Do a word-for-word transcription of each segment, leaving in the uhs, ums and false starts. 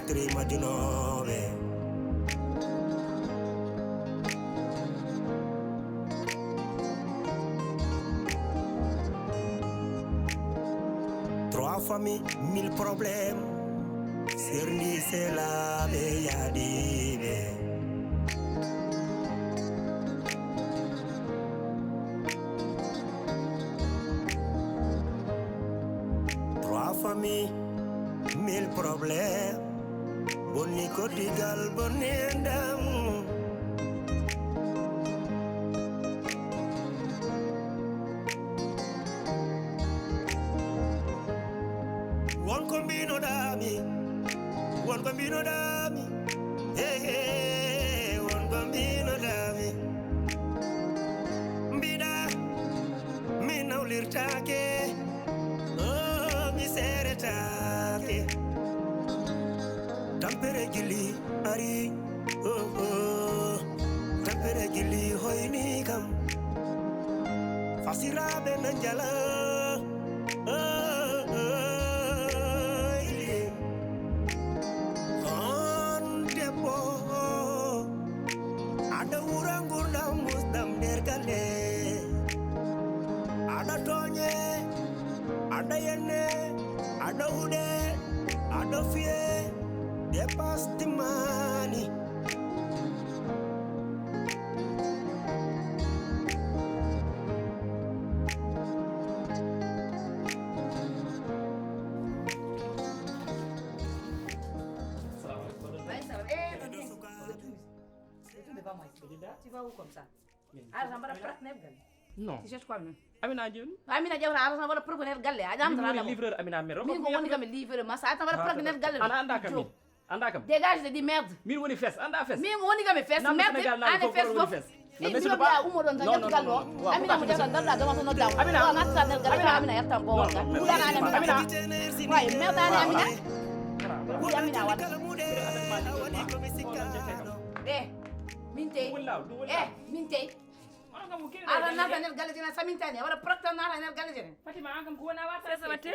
Trima junooɓe. Trois familles, mille problèmes. Serndi selaaɓe yaadiiɓe. Trois familles, mille problèmes. Bonni koddigal, bonni enɗam. Won ko mbinoɗaami, won ko mbinoɗaami. Hey, hey, won ko mbinoɗaami. Mbiɗa mi nawlirtaake, oh, mi seeretaake. Tampere jilli ari, oh, oh. Tampere jilli hoyni kam. Fasiraaɓe na njala, oh, oh, oh. On debbo, aɗa wura ngurdam musɗam nder galle. Aɗa tooñe, aɗa yenne, aɗa huɗe, aɗa fiye, dépasse timmaani. Maaleykum salaam. Eh, Fatou. C'est tout devant moi ici. Tu vas où comme ça? Arata mbaɗa prak nder galle. Non. Tu cherches quoi même? Amina jooni. Amina ƴewta arata mbaɗa prak nder galle. A ƴamata. Min woni livreur Amina mero. Min ko woni kam e livreur ma sa arata mbaɗa prak nder galle. Ana anda kam min. Anda kam. Dégage de di merde. Min woni fes, anda fes. Min woni kam e fes. Merde. Ana fes fof. Eh, mi ɗo mbiya ummo ɗon tan yettu galle o. Amina mo jata darɗa gama so nodda. Amina. O natta nder galle ka Amina yetta mbo wonga. Wulana Amina. Way merde ani Amina. Wi Amina wata. Eh, min tey. Eh, min tey. Ala nata nder galle jenen samintani. Wala prokta nata nder galle jenen. Fatima an kam ko wona wata.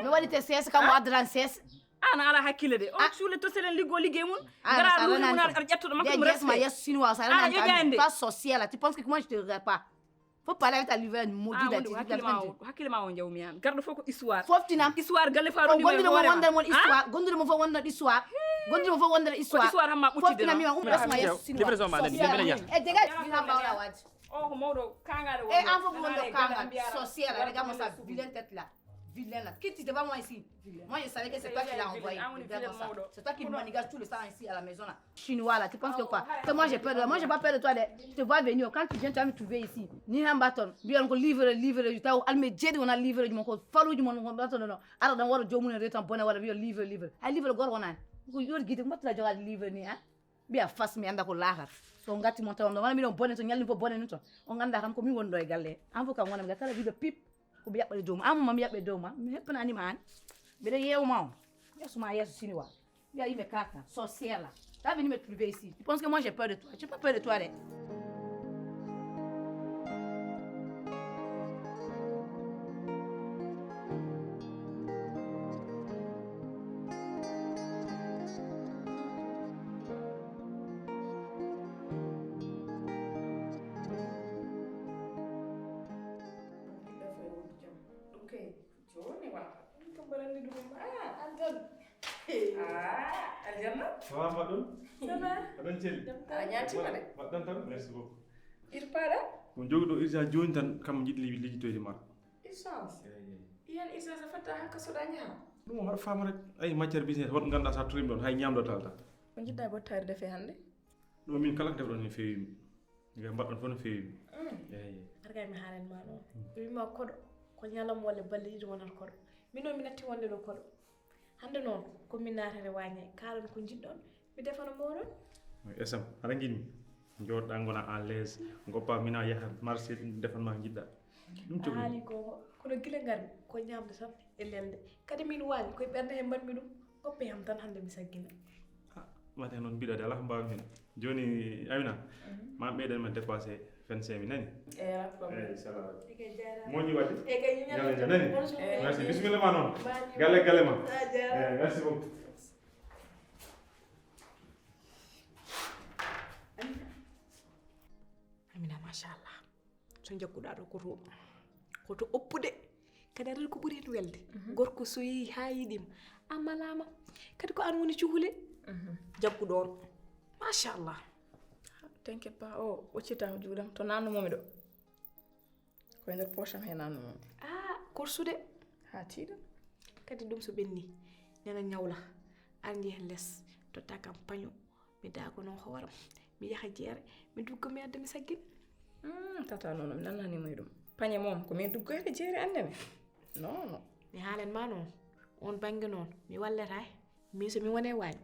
Mi waɗi te sese kam o addan sese. An ala hakkille de. O cuule to selen liggo liggey mun. Gara ɗum mun ar ƴettuɗo makko ɗum resma yesso sinwa sa ala ƴoƴande. Pas social. Tu penses que moi je te regarde pas? Faut parler avec ta livreur maudit là. Hakkille ma o jawmi an. Garɗo fof ko histoire. Foftinam. Histoire galle fa ɗum. Gondude mo wonda mon histoire. Gondude mo fof wonda histoire. Gondude mo fof wonda histoire. Histoire hamma ɓuttide. Foftinam mi ma umma resma yesso sinwa. Livraison ma nani mbeɗa yah. E dégage dina mbawɗa waɗde. Oh, ko mawɗo kangaɗo. Eh, an fof wonɗo kangal. Social, regarde-moi ça, vilaine tête là. Vilaine là. Quitte devant moi ici. Moi, je savais que c'est toi qui l'as envoyé. Regarde-moi ça. C'est toi qui manigates tout le sang ici à la maison là. Chinois là, tu penses que quoi? Que moi j'ai peur de toi. Moi j'ai pas peur de toi. Tu te vois venir, quand tu viens, tu vas me trouver ici. Ni hamba ton. Bien ko livre, livre, tu as alme jedi on a livre du mon faru du mon. Non non. Ara dan waro jomu ne retan bonne wala bio livre, livre. Ay livre gor wonan. Ko yor gidi mo tra jogal livre ni, hein? Mbiya fas mi annda ko laakar. So ngatti mon tawam ɗo wona miɗon bone to ñalli fof bone nun ton. On annda kam ko min woni ɗo e galle. An fof kam wonam ga kala wiɗo pip. Ko mi yaɓɓa e dow ma. An ma mi yaɓɓa e dow ma. Mi heppananima an. Mbiɗa yeewa ma on. Yeeso ma yeeso siniwa. Mbiya yimɓe kaka. So seela. T'as venu me trouver ici. Tu penses que moi j'ai peur de toi? J'ai pas peur de toi de. Jooni wa. Ko mbaɗanmi ɗum. Ah, an tan. Ah, aljanna. Ça va, mbaɗɗon? Ça va. Aɗon celli? A ñaatima de. Mbaɗɗon tan? Merci beaucoup. Irpaɗa? Ko jogɗo urgence jooni tan, kam jiɗi li-, lijjitoyde ma. Urgence? Eyi, eyi. Iyan urgence a fatta haka soɗa ñaha? Ɗum o haɗa faama rek. Ay, matière business, woɗ ngannduɗaa sa torii ɗon, hay ñaamɗo talata. Ko jiɗɗa bottaari defe hannde? Ɗum min kala ko defɗon ne feewi mi. Nga mbaɗɗon fof no feewi mi. Mm. Eyi. Arga mi haalen ma ɗo. Mm. Ɓe wima koɗo, ko ñalawma walla balɗe ɗiɗi wonata koɗo. Min noon mi natti wonde ɗo koɗo. Hannde noon, ko min naatata e waañe, kaalon ko njiɗɗon, mi defana mooɗon. Esam, aɗa njiɗmi? Njooɗɗa, ngona à l'aise, ngoppa, mina yaha marché, defan ma ko njiɗɗa. Ɗum cogmi. A haali ko, kono gila ngarmi, ko ñaamde tan e lelde. Kadi min waawi, koye ɓernde he mbaɗmi ɗum, ngoppe yam tan hannde mi saggina. Ah, mate noon mbiɗa de, alaa ko mbaawmi heen. Jooni, Amina, mhm, ma ɓeyden ma dépassé vingt-cinq mille, nani? Eh, alaa problème. Eh, inchallah. Eke jaaraama. Moƴƴi waɗde. Eke ñiñal. Ñalawma nani? Bonjour. Eh, merci. Bisimilla ma noon. Mbaɗi. Galle, galle ma. A jaaraama. Eh, merci beaucoup. Machallah. So jagguɗaa ɗo ko to, ko to oppude. Kadi aɗa ko ɓuri hen welde. Gorko so yehi haa yiɗima, a malaama. Kadi ko an woni cuhule. Jagguɗo on. Machallah. T'inquiète pas, o ɓoccita juuɗam to nanno momi ɗo. Ko e nder poche am he nanno momi. Ah, korsude. Ha tiiɗa. Kadi ɗum so ɓenni, nena ñawla. Arndi hen les, totta kam paño. Mi daagono hooram. Mi yaha jeere. Mi dugga mi adda mi saggina. Hmm, tata nono, mi nanani mo e ɗum. Pañe moom, ko min duggoyde jeere annde mi. Non, non. Mi haalan ma noon. On bannge noon, mi walletaay. Min so mi wone waañ,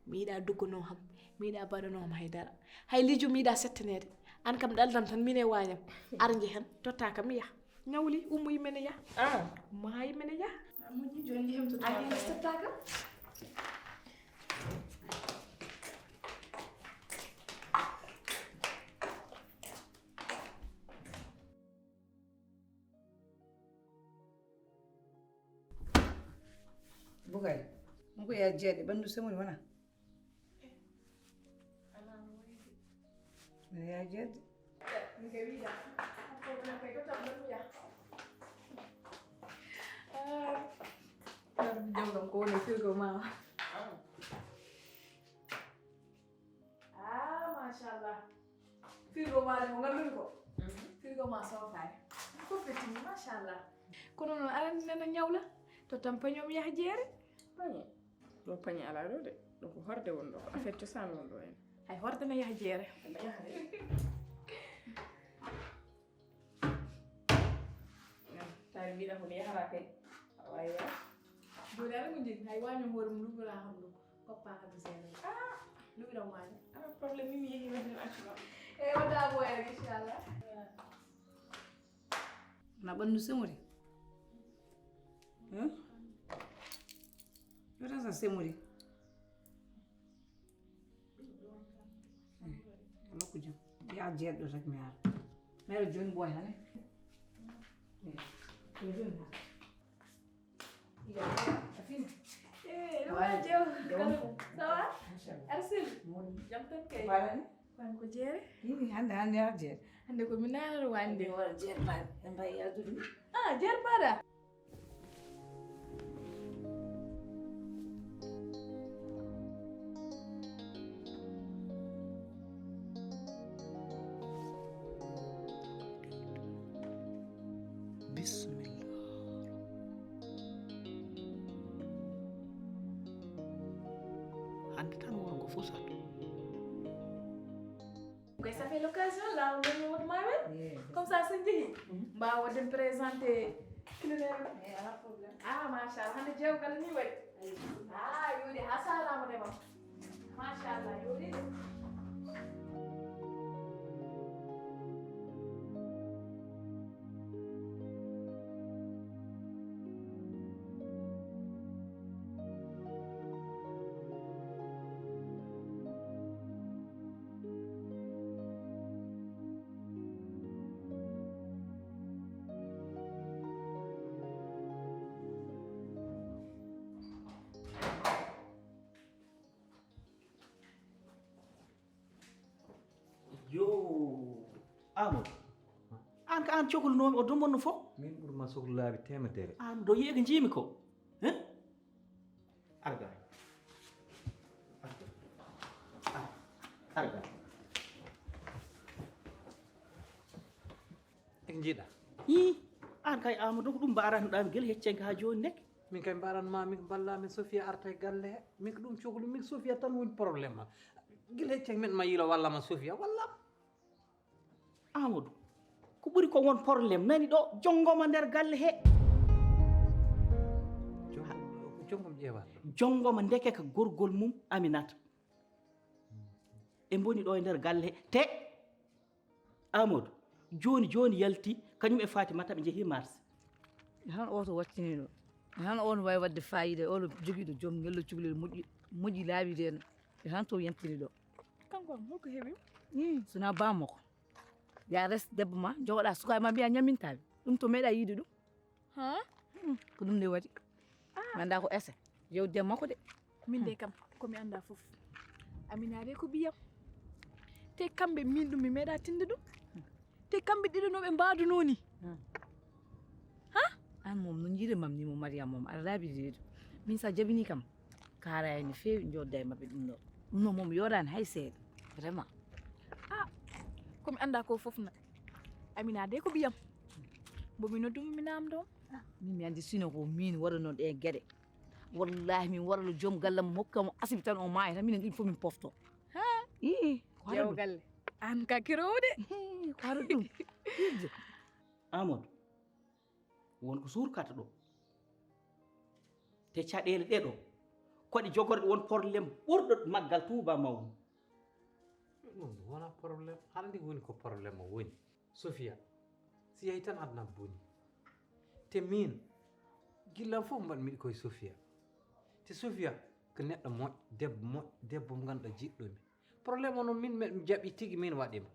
mi yiɗa dugganoo ham, mi yiɗa baɗanoo ham hay dara. Hay lijo mi yiɗa settanede. An kam ɗaldam tan min e waañam. Ar nje hen, totta kam mi yaha. Ñawli, ummo yimmen e yaha. Ah. Ummo ha yimmen e yaha. Ah, moƴƴi, jooni nje hem to. Ay, totta kam. Bugay, mo ko ya jeeɗe ɓanndu semoni wona? Mino ya jeeɗe. Jawgam ko woni firgo ma. Ah, machallah. Firgo ma de mo ngannduɗo ko. Firgo ma soofaani. Ko fettini, machallah. Kono noon aran nana ñawla. To tan paño mi yaha jeere. Pañe. Ɗo pañe alaa ɗo de. Ɗo ko horde won ɗo. Ko affaire cosaan won ɗo en. Hay horde na yaha jeere. Tawi mbiɗa ko mi yahata kay. Awa ya. Joni aɗa ko jeni hay waño hoore mum luɓira ham ɗum. Koppa kam mi seeɗa. Ah, luɓira waño. Ah, problème mi mi yehi wadde accu ma. E wadda boyere inchallah. Na ɓandu semori. Hein? Yota sa semori. Ala ko jam. Ya jeeɗo rek mi ara. Mi ara joni boy hane. Ko joni ha. Iya, afin. Eh, ɗum ma jew. Ça va? Arsel. Jam tan kay. Barani. Kan ko jeere? Ini hande hande ar jeere. Hande ko mi nana wande. Wala jeere ba. En ba ya dudi. Ah, jeere ba da. Bismillah. Hande tan wuro ngo fusat. Koy ça fait l'occasion là, on est au mois de mai. Comme ça, sen jehi. Mbawa den présenter. Culinaire. Eh, ala problème. Ah, machallah. Hande jewgal ni waɗi. Ah, yooɗi ha salama de ma. Machallah, yooɗi de. Yo, Amadou. An ka an cohlunomi o domonno fof. Min ɓurma sohla laabi temedere. An do yeega jiimi ko. Hein? Arga. Arga. Arga. En jiiɗa. Ii, an kay Amadou ko ɗum mbarannoɗami gila heccenka ha joni nek. Min kay mbaranma min balla min Sofia arta e galle he. Min ko ɗum cohlu min Sofia tan woni problème ma. Gila heccen min ma yilo walla ma Sofia walla. Amadou, ko ɓuri ko won problème nani ɗo jongoma nder galle he. Jongom ƴeewa. Jongoma ndeke ka gorgol mum Aminata. E mboni ɗo e nder galle he. Te Amadou, joni joni yalti, kañum e Fatimata ɓe jeehi marché. Hano oto wattini ɗo. Hano on wawi wadde fayida, oɗo jogiɗo joom, ngelɗo cukalel moƴƴi, moƴƴi laaɓi de no. E han to yantini ɗo. Kanko am, holko heɓi? Ii, sona bamako. Ya res debbo ma, jogoɗa sukaɓe ma mbiya ñamintaɓe. Ɗum to meɗa yiide ɗum. Ha? Hmm, ko ɗum nde waɗi. Ah. Mi annda ko ese. Yewde makko de. Min de kam, ko mi annda fof. Amina de ko ɓiyam. Te kamɓe min ɗum mi meeɗa tinde ɗum. Te kamɓe ɗiɗo no ɓe mbaadunoo ni. An moom no njiɗe mam ni mo Mariam moom aɗa laabi reedu. Min sa jabini kam kaara hen no feewi jodda e maɓɓe ɗum ɗo. Ɗum ɗo moom yoɗani hay seeɗa. Vraiment. Komi annda ko fof na. Amina de ko ɓiyam. Mbomi nodduma mi namdo. Min mi anndi sino ko min waɗano ɗe geɗe. Wallahi min waɗano joom gallam hokkamo asibi tan o maaya tan minen ɗin fof min pofto. Ii ko haɗa Jew ɗum. Galle. An ka kirowde. Hii, ko haɗa ɗum. Firde. Amadou, won ko suurkata ɗo. Te caɗeele ɗe ɗo, koɗe jogorɗe won problème ɓurɗo maggal Touba mawni. Ɗum wona problème. Hara ndi woni ko problème o woni. Sofia, si yahi tan aduna boni. Te min, gillam fof mbaɗ miɗo koye Sofia. Te Sofia ko neɗɗo moƴƴo, debbo moƴƴo, debbo mo ngannduɗaa jiɗɗo mi. Problème o noon min mi jaɓi tigi min waɗi mo.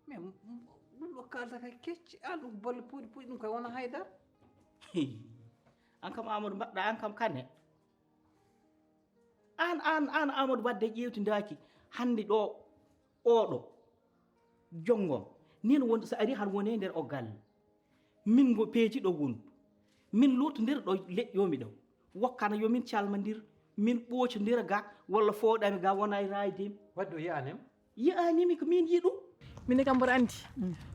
Mais ɗum ɗo kalta kay kecci, an ɗum bolle puuɗi puuɗi ɗum kay wona haydara. An kam Amadou mbaɗɗa an kam kane. An an an Amadou wadde ƴeewtidaki hannde ɗo oɗo jonngom nen won so ari han wone nder o galle. Min ngo peeji ɗo wondu. Min lottodir ɗo leƴƴomi ɗo. Wokkana yo min calmodir, min ɓoocodira ga walla fooɗami ga wona e raayde mi. Wadde o yi'anima? Yi'animi ko min yiɗu. Min kam mboɗo anndi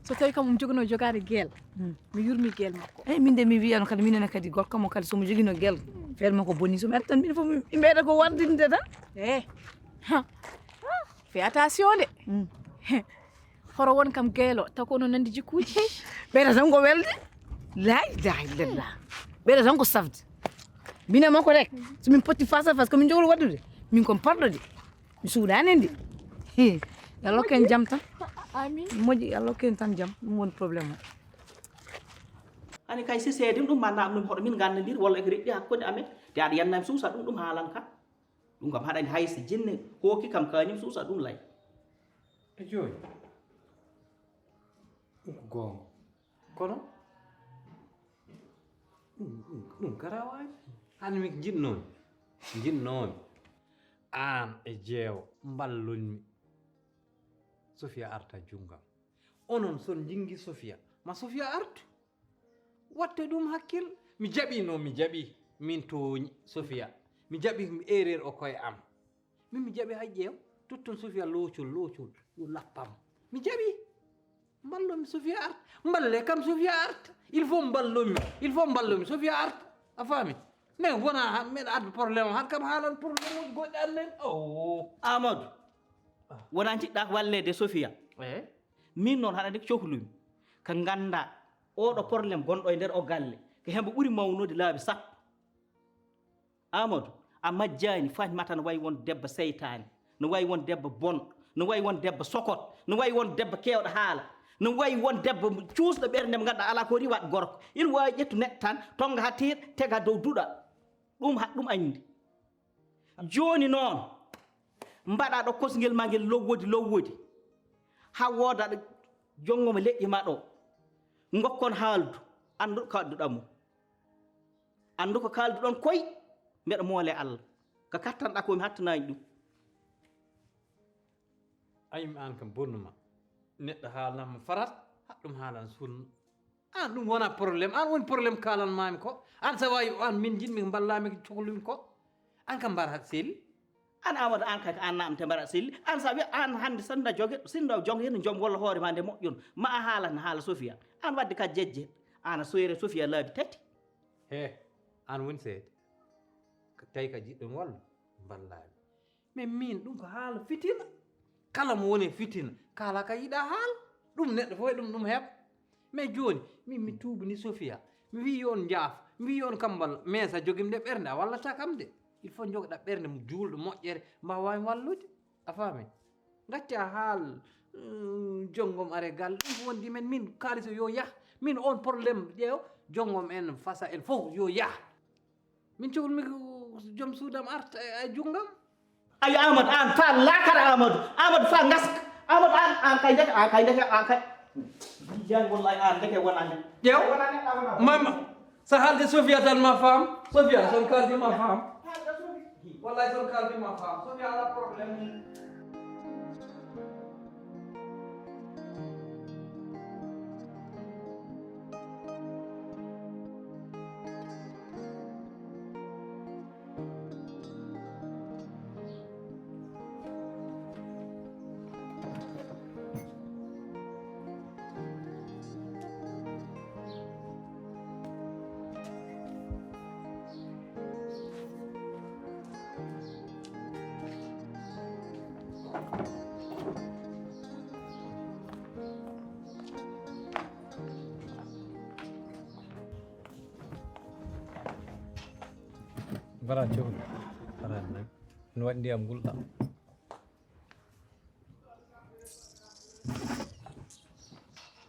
so tawi kam omo joginoo jogaade geel mi yurmi geel makko. Eyi min de mi wiyano kadi minene kadi gorko mo kadi somo jogino gel feere makko boni somi ari tan min fof mi ɓeyda ko wardinde tan. E fais attention de. Horo won kam geelo taw ko onon nandi jikkuuji. Ɓeyda tan ko welde. La ilaha illallah. Ɓeyda tan ko safde. Minen makko rek somin potti face à face komin jogol waɗude. Min kon parɗo de. Mi suuɗaani ndi. Yo Allah hokku en jam tan. Amin. Moƴƴi yo Allah hokku en tan jam ɗum woni problème o. Ani kay si seedin ɗum ma namnum hoɗo min nganndandir walla eko reɗɗi hakkunde amen te aɗa yannami suusa ɗum ɗum haalan ka. Ɗum kam haɗani hay so jinne hooki kam kañum suusa ɗum lay. E jooni ɗum ko goonga. Kono ɗum ɗum ɗum garawaani. Hannde min jiɗnoomi jiɗnoomi aan e jeewo mballonmi. Sofia arta junngam. Onon son jinngi Sofia ma Sofia artu. Watte ɗum hakkil. Mi jaɓi no mi jaɓi min tooñi Sofia. Mi jaɓi erreur o koye am. Min mi jaɓi hay ƴeew totton Sofia loocol loocol yo lappam. Mi jaɓi. Mballomi Sofia arta. Mballe kam Sofia arta. Il faut mballomi il faut mballomi Sofia arta. A faami? Mais wona han meɗa adda problème o han kam haalan problème uji goɗɗi annen o. Amadou wona jiɗɗa ko walleede Sofia? Eyi. Min noon haɗa nde cohlumi ko ngannda oɗo problème gonɗo e nder o galle ko hembo ɓuri mawnude laabi sappo. Amadou a majjani fahmata no wayi won debbo seytaani, no wayi won debbo bonɗo, no wayi won debbo sokot, no wayi won debbo keewɗo haala, no wayi won debbo cuusɗo ɓernde mo ngannduɗaa alaa ko riwat gorko. Ina waawi ƴettu neɗɗo tan tonnga haa teeɗa tega dow duɗal. Ɗum haɗ ɗum anndi. Jooni noon mbaɗa ɗo kosngel ma ngel lowwodi lowwodi haa wooda ɗo jonngo mo leƴƴi ma ɗo. Ngokkon haaldu anndu ɗo kaalduɗaa mo. Anndu ko kaalduɗon koy mbeɗa moole Allah ka kattanɗaa ko mi hattanaani ɗum. Aymi aan kam bonnuma neɗɗo haalanma farat haɗɗum haalan sunna. An ɗum wona problème an woni problème kalanmami ko an sa wawi an min jiɗmi ko mballami ko cohlumi ko. An kam mbaɗa haɗa selli. An Amadou an kay ko an namte mbaɗa selli an sa wi an hande sanda joge sinda jogirde joom walla hoore ma nde moƴƴon ma a haalat no haala Sofia an wadde ka jejje an a soyre Sofia laabi tati. He an woni seede tawi ka jiɗɗon walla mballami. Mais min ɗum ko haala fitina. Kala mo woni e fitina kala ka yiɗa haala. Ɗum neɗɗo fof e ɗum ɗum heɓa. Mais jooni min mi tuubani Sofia mi wi yo on njaaf mi wi yo on kambal mais sa jogim nde ɓernde a wallata kam de. Il faut jogoɗa ɓernde mo juulɗo moƴƴere mbawa mi wallude. A faami? Gacca haal jonngom are galle ɗum ko wondi men min kaalis o yo yah. Min on problème ƴeew jonngom en fasa en fof yo yah. Min cohlmi joom suudam arta e junngam. Ayo Amadou an fa lakara Amadou Amadou fa gaska. Amadou an an kay ndeke an kay ndeke an kay. Bijani wallahi an ndeke wona ndeke. Ƴeew mama sa haalde Sofia tan ma faam. Sofia son kaldi ma faam. Wallahi son kaldi ma faam Sofia ala problème. Bara cewni. Bara ne. No waɗi ndiyam ngulɗam.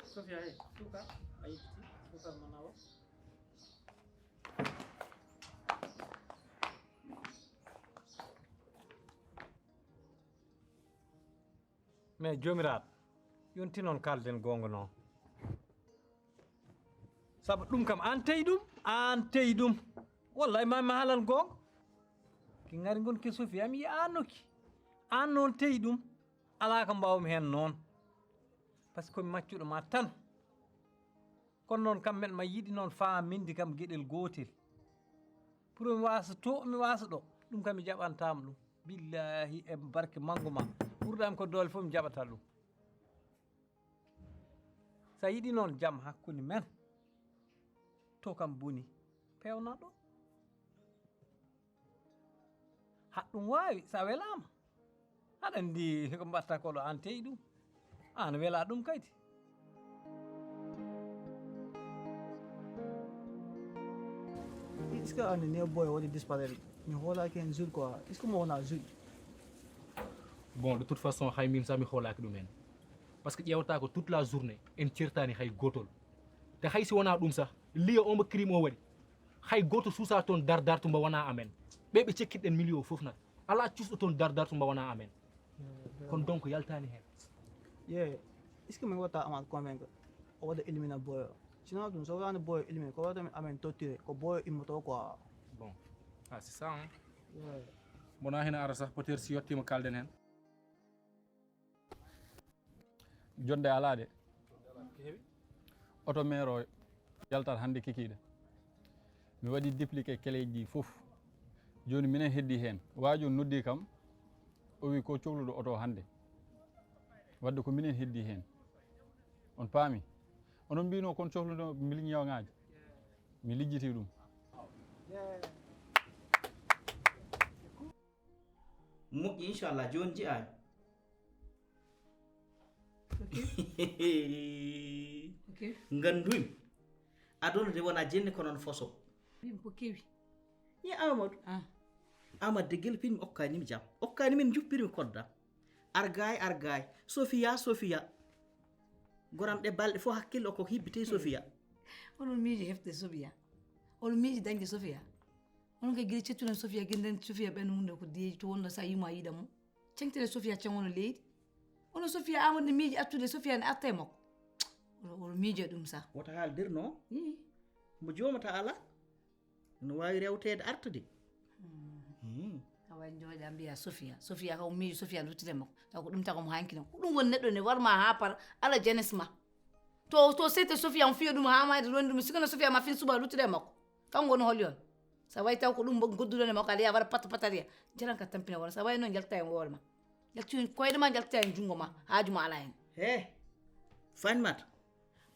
Sofia, hey, suka, a yejjiti, suka ma nawa. Mais joomiraaɗo, yonti noon kaalden goonga noon. Sabu ɗum kam, aan teyi ɗum, aan teyi ɗum. Wallahi, ma, ma haalal goonga. Ki ngari ngon ke Sofia, mi yiya aan nokki. Aan noon teyi ɗum. Alaa ko mbaawmi heen noon. Par ce que mi maccuɗo ma tan. Kono noon, kam men ma yiɗi noon faaminde kam geɗel gootel. Pour mi waasa to, mi waasa ɗo. Ɗum kam mi jaɓantaama ɗum. Billaahi, e barke manngu ma. Ɓurɗo am ko doole fof, mi jaɓata ɗum. So a yiɗi noon jam hakkunde men, to kam boni, peewna ɗo. Haɗ ɗum waawi, so a welaama. Aɗa anndi ko mbaɗta ko ɗo, aan teyi ɗum. Aan wela ɗum kadi. Est-ce que a anndi ne boy waɗi disparaître? Mi hoolaaki heen jour quoi. Est-ce que mo wona jour? Bon, de toute façon, hay min sami hoolaaki ɗum heen. Parce que ƴeewata ko toute la journée, en certaani hay gootol. Te hay si wonaa ɗum sax, liyo omo crime o waɗi. Hay gooto suusaa toon dar dartu mbo wonaa amen. Ɓe ɓe cekkiɗen milieu o fof nak. Alaa cuusɗo toon dar dartu mbo wonaa amen. Kono donc yaltaani heen. Ye, est-ce que min watta Amar convaincre? O waɗa éliminer boyo. Sinon ɗum, so wonani boyo éliminer, ko waɗata amen torturé, ko boyo immoto quoi. Bon. Ah, c'est ça, hein? Ouais. Bona hina ara sax peut-être si yettiima kaalden heen. Jonde alaa de. Oto meero yaltat hannde kikiiɗe. Mi waɗi dupliqué keleeji ɗi fof. Jooni minen heddii heen. Waajo noddi kam, o wi ko cohluɗo oto hannde. Wadde ko minen heddii heen. On paami? Onon mbino kon cohluɗo million ŋaaji. Mi lijjiti ɗum. Moƴƴi, inchallah, jooni nji'aa. Ok. Ok. Ngannduy. Aduna de wona jenne kono no foso. Min ko kewi. Ye Amadou. Ah. Amadou de gel pin mi okkani mi jam. Okkani min juppirmi kodda. Argay argay. Sofia Sofia. Goram de balde fo hakkille o ko hibbite Sofia. Onon miiji hefte Sofia. Onon miiji dañde Sofia. Onon kay gila cettuɗen Sofia gila nden Sofia ɓen hunde ko deeji to wonno sa yimo a yiɗan mo. Ceŋtene Sofia ceŋono leydi. Ono Sofia Amadou ne miiji artude Sofia ne arta e makko. Oɗo miijo ɗum sa. Wota haaldir no. Mo joomata ala. No waawi rewteede artude. Awa jooɗa mbiya Sofia. Sofia kam miijo Sofia luttude makko. Taw ko ɗum tago mo hankino. Ko ɗum woni neɗɗo ne warma ha par ala jenes ma. To to sete Sofia on fiyo ɗum ha mayde ronde ɗum sikana Sofia ma fin suba luttude makko. Kanko woni holi on. Sa wayi taw ko ɗum godduɗon e makko aɗa yaha waɗa pata patariya. Jaran ka tampina wona sa wayi noon jalta e hoore ma. Jalti koyɗe ma jalta e junngo ma haaju ma alaa heen. He fanmat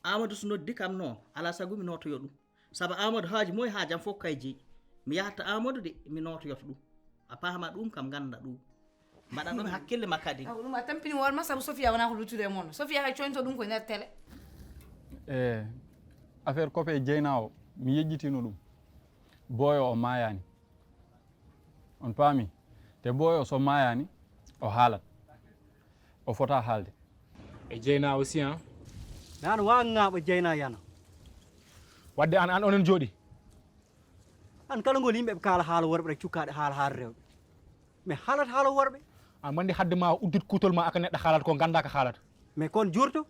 Amadou so noddi kam noon alaa sago mi nootoyo ɗum. Sabu Amadou haaju mo e haajam fof kay jeyi. Mi yahatta Amadou de mi nootoyoto ɗum. A paama ɗum kam ngannda ɗum. Mbaɗa ɗum hakkille ma kadi. Aw ɗum a tampini hoore ma sabu Sofia wonaa ko luttude e mon. Sofia hay coñto ɗum ko nder télé. E affaire coppe jeyna o mi yejjitino ɗum. Booyo o maayaani. On paami? Te booyo so maayaani o haalat. O fota haalde. E jeyna aussi an. Mi an waawa ŋaaɓa jeyna yana. Wadde an an onon jooɗi. An kala ngol yimɓe ɓe kaala haala worɓe rek cukkaɗe haala haala rewɓe. Mais haalat haala worɓe. An mandi hadde ma uddit kuutol ma aka neɗɗo haalata ko ganda ka haalata. Mais kon jurto.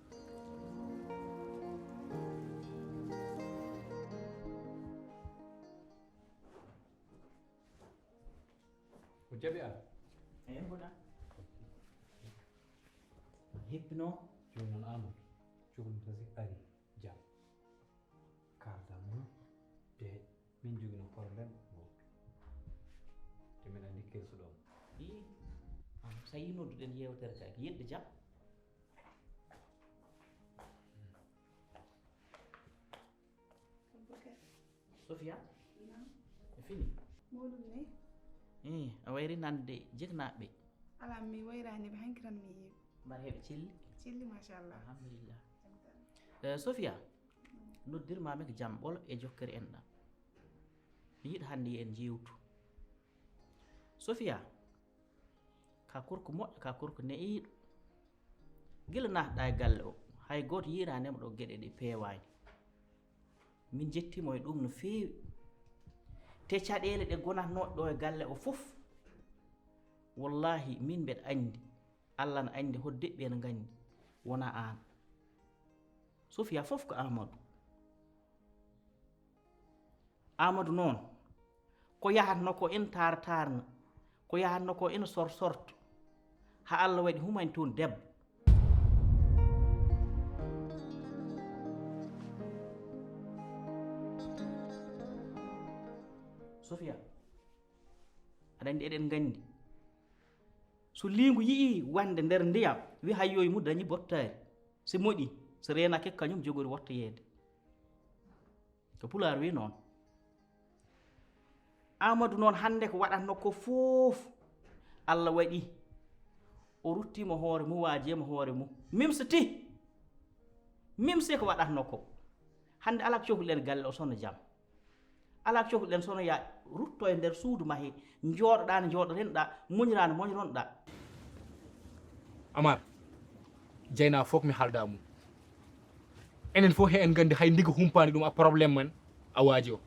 O jaɓi an. Eyi mboɗa. Hippino. Jooni noon Amadou cukalel tasi ari jam. Kaalda mum de min jogino problème mo te min andi kersuɗo mo. Ii sa yi nodduɗen yewtere kay yedde jam. Sofia. E fini. Moɗum ni. Ii a wayri nande jeknaɓe. Ala mi wayrani ɓe hanki tan mi yiwi. Mbar heɓe celli. Celli machallah. Alhamdulillah. Sofia. Noddirmami ko jam ɓolo e jokkere enɗam. Mi yiɗa hannde yo en njeewtu. Sofiya, ka korko moƴƴo, ka korko ne'iiɗo. Gila naatɗa e galle o, hay gooto yiiraani ma ɗo geɗe ɗe peewaani. Min njettiima e ɗum no feewi. Te caɗeele ɗe gonatnooɗe ɗo e galle o fof, wallaahi min mbeɗa anndi, Allah na anndi, hoto deɓɓi ene nganndi, wonaa aan. Sofiya fof ko Amadou. Amadou noon, ko yahatno ko ina taar taarna, ko yahatno ko ina sor sorto, haa Allah waɗi humani toon debbo. Sofiya, aɗa anndi eɗen nganndi, so liingu yi'i wande nder ndiyam, wi hay yo mu dañi bottaari, si moƴi, so reenaaki kañum jogori wottoyeede. Ko Pulaar wi noon. Amadou noon hannde ko waɗatno ko fof, Allah waɗi o ruttiima hoore mum, waajiima hoore mum. Mimsiti, mimsi ko waɗatno ko. Hannde alaa ko cohluɗen galle o sono jam. Alaa ko cohluɗen sono ya rutto e nder suudu ma he, njooɗoɗaa no njooɗoɗen ɗa, muñraa no moñron ɗa. Amar, Jeyna, fof mi haalda mum. Enen fof he en nganndi hay ndiga humpaani ɗum a problème men a waaji o.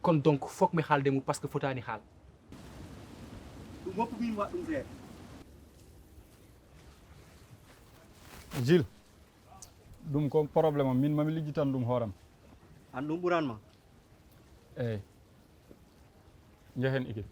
Kon donc fof mi haalde mum parce que fotaani haal. Ɗum woppu min waɗ ɗum feere. Jil, ɗum ko problème am, min mami lijjitan ɗum hooram. An ɗum ɓuran ma. Eey. Njehen iki.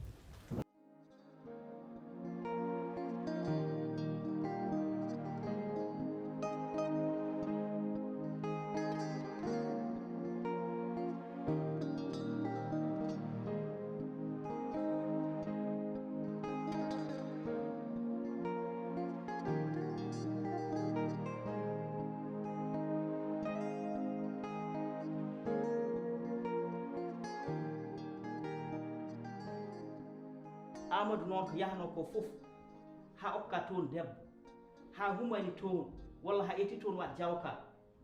Amadou noon ko yahnoo koo fof, haa okka toon debbo, haa humani toon, walla haa eti toon waɗ jawka.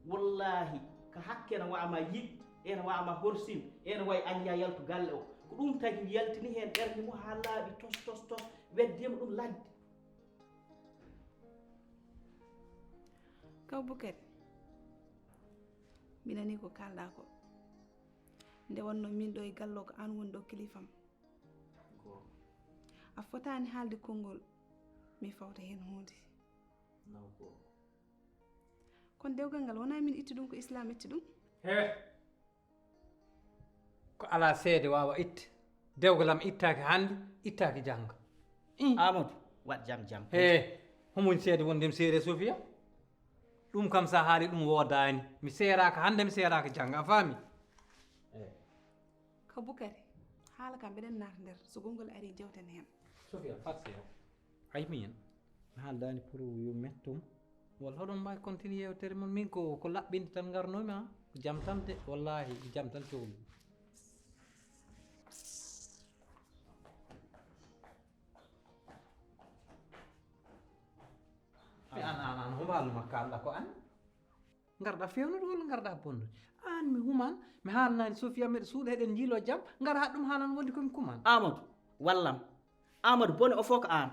Wallaahi, ka hakke ene wa'a ma yiɗ, ene wa'a ma horsin, ene wa'i an yaa yaltu galle o. Ko ɗum tagi yaltini heen ɓernde mum haa laaɓi tos, tos, tos, weddeema ɗum ladde. Kaw Bukari, mi nanii ko kaalɗaa ko. Nde wonnoo miin ɗo e galle o ko aan woni ɗo kilifam. A fotaani haalde konngol mi fawta heen huunde. Kono dewgal ngal wonaa miin itti ɗum, ko Islaam itti ɗum. He! Ko alaa seede waawa itte. Dewgal am ittaaki hannde, ittaaki jannga. Amadou, waɗ jam jam. He! Homo woni seede wonde mi seere Sofiya? Ɗum kam so a haali ɗum woodaani. Mi seeraaka hannde, mi seeraaka jannga. A faami? Ka Bukari, haala ka mbeɗen naata nder, so gonngol arii njewten heen. Sofiya, fat seeɗa. Ay miin, mi haaldaani pour yo mettum. Walla hoɗon mbaawi continuer yeewtere mon? Min ko, ko laɓɓinde tan ngarnoomi, a? Ko jam tan de, wallaahi, ko jam tan cohlu. Mi an, an, an, hombo haalnuma kaalɗa ko an? Ngarɗa fewnude walla ngarɗa bonnude? An mi human, mi haalnani Sofiya, miɗo suuɗa, eɗen njiilo jam, ngara haɗa ɗum haalan wonde komi kuman. Amadou, wallam. Amadou, bone o fof ko an.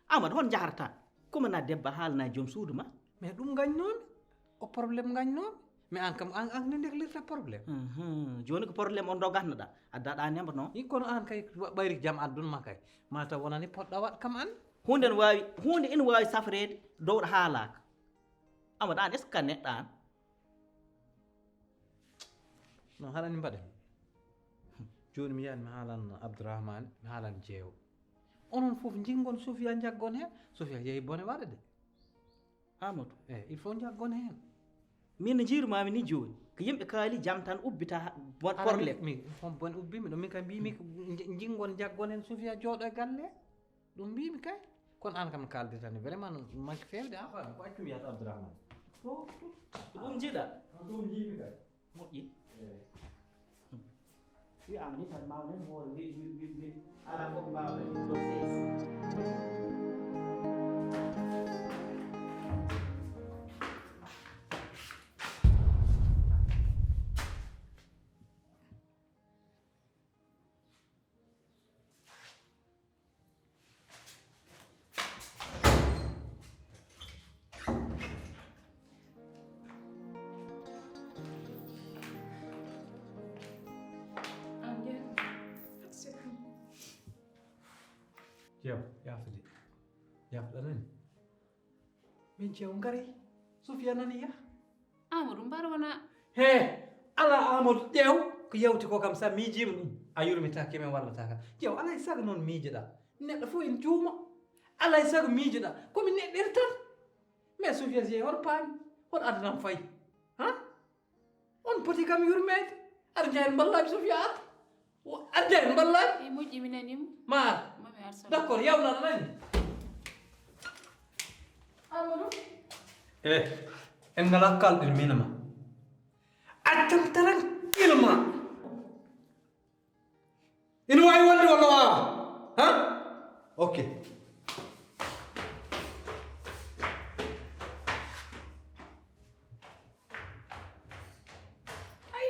Amadou, hon jaharta? Kumana debba haalna joom suudu ma. Mais ɗum gañnoomi, o problème gañnoomi. Mais an kam, an, an ne ndeklirta problème. Mhm. Joni ko problème on dogatnoɗa, addaɗa nemba noon. I kono an kay wa-, ɓayri jam addun ma kay. Ma taw wonani poɗɗa waɗ kam an. Hunde ne wawi, hunde ina wawi safreede, dowɗo haalaka. Amadou, an est-ce que neɗɗo an? No haɗani mbaɗen. Joni mi yahan mi haalan Abdourahmane, mi haalan Jeewo. Onon fof jingon Sofiya, jaggon hen. Sofiya yeehi bone waɗa de. Amadou. Eh, il faut jaggon hen. Min no jiirumami ni joni. Ko yimɓe kaali jam tan ubbita ha-, bon problème. Mi, mi, hon bon ubbimi ɗo. Min kam mbimi ko j-, jingon jaggon hen Sofiya jooɗo e galle. Ɗum mbimi kay. Kono an kam kalditani vraiment no manque fewde an. Ko accumi yata Abdourahmane. Ko ɗum jiɗa. Ko ɗum jiimi kay. Moƴƴi. Wi an ni tan mawnen hoore wi wi wi wi ala ko mbawɗen ɗo seesi. Jeew, yaafude. Yaafude a nani? Min jeew ngaray. Sofiya nani ya? Amadou, mbar wona. He, ala Amadou, ƴeew, ko yawti ko kam, sa miijiima ɗum, a yurmitaake, min wallataaka. Ƴeew, alaa e sago noon miijoɗaa. Neɗɗo fof ene juuma. Alaa e sago miijoɗaa. Ko mi neɗɗere tan. Mais Sofiya Jeew, hoto paami, hoto addanam fay. Ha? On poti kam yurmeede. Aɗa njahen mballaaɓe Sofiya ar. Aɗa njahen mballaaɓe. E moƴƴi, mi naniima. Ma ar. Mami ar solo. D'accord, yawna aɗa nani. Amadou. Eh, en ngalaa kalɗen min e ma. Accam tranquillement. Ina waawi wonde walla waawa? Ha? Ok. Ay.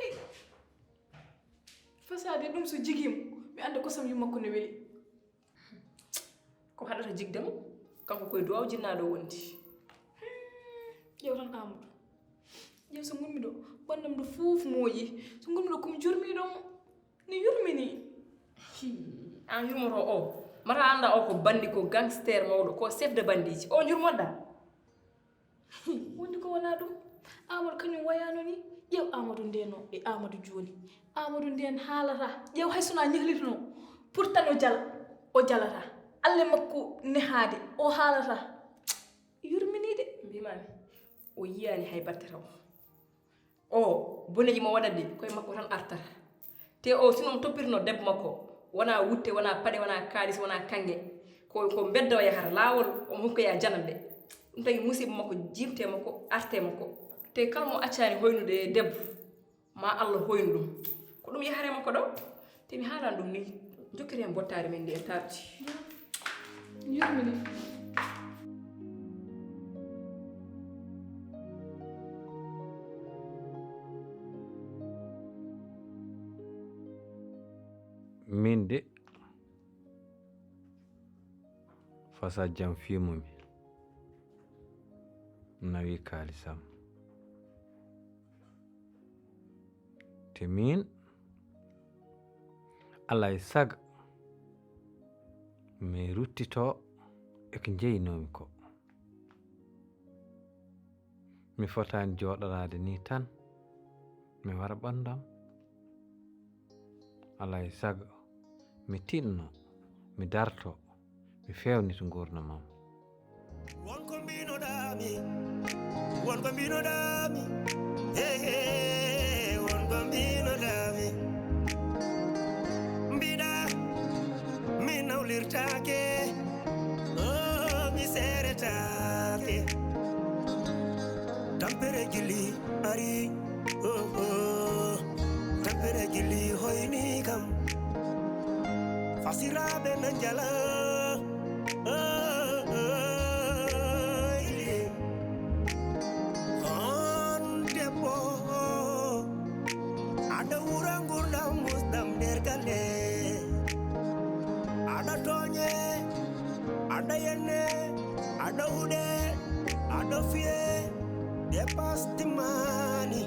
Fasaade ɗum so jigii mo, mi annda kosam yummakko no weli. Ko haɗata jigde mo? Kanko koye duwaaw jinnaaɗo o wondi. Ƴeew tan Amadou. Ƴeew so ngonmi ɗo, ɓanndam ɗo fof mooyi. So ngonmi ɗo ko mi jurmiiɗo mo. Mi yurminii. Hii, aan yurmotoo o? Mata annda o ko banndi, ko gangster mawɗo, ko chef de bandiji. O njurmoɗa? Hii, wondi ko wonaa ɗum. Amadou kañum wayaano ni. Ƴeew Amadou ndeno e Amadou jooni. Amadou nden haalata. Ƴeew hay so na ñahlitno. Pourtant o jala. O jalata. Alle makko nehaade. O haalata. Yurminii de. Mbimaami. O yiyaani hay batte taw. O, boneji mo waɗata ɗi, koye makko tan artata. Te o, sino mo toppirno debbo makko, wona wutte, wona paɗe, wona kaalis, wona kaŋŋe. Ko, ko mbedda o yahata, laawol, omo hokkoya jananɓe. Ɗum tagi musiba makko, jimte makko, arte makko. Te kala mo accaani hoynude debbo, ma Allah hoynu ɗum. Ko ɗum yahare makko ɗo. Te mi haalan ɗum ni, jokkere en bottaari men ndi en taarti. Yurmini. Min de, fasa jam fimumi, nawi kaalisam. Te min, alaa e sago, mi ruttito e ko njeynoomi ko. Mi fotaani jooɗoraade nii tan, mi wara ɓanndam. Alaa e sago, mi tinno, mi darto, mi feewnita nguurndam am. Won ko mbinoɗaami, won ko mbinoɗaami, he, he, won ko mbinoɗaami. Mbiɗa, mi nawlirtaake, oh, mi seeretaake. Tampere gili ari. Oh, oh. Tampere gili hoyni kam. Fasiraaɓe na njala. Oh, oh, yeah. On debbo, aɗa wura ngurdam musɗam nder galle. Aɗa tooñe, aɗa yenne, aɗa huɗe, aɗa fiye. Dépasse timmaani.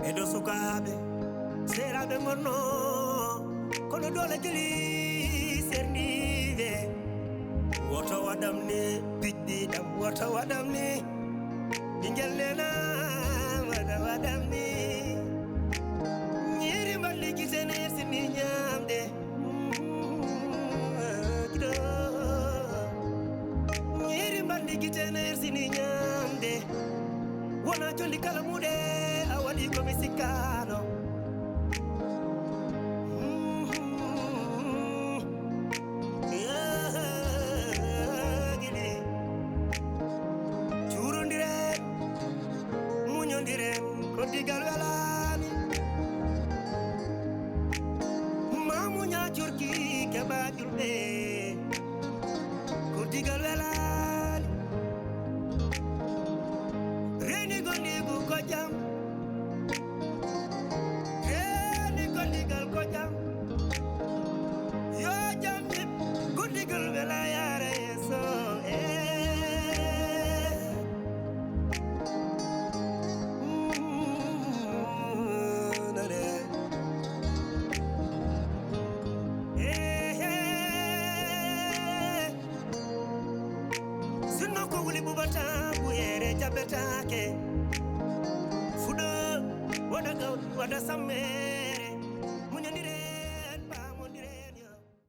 E ɗo sukaaɓe, seeraaɓe ngonno, kono doole gili serniiɓe. Woto waɗam ni, piɗɗi ɗam, woto waɗam ni. Ɓinngel nena, waɗa waɗam ni. Ñiiri mballi gite nersini ñaamde. Giɗo. Ñiiri mballi gite nersini ñaamde. Wona jolli kala muɗe, a waɗi ko mi sikkaano. Giɗi. Cuurondiren, muñondiren, ko digal wela. Taabuyere jaɓetaake. Fuɗo, waɗa gawri, waɗa samme.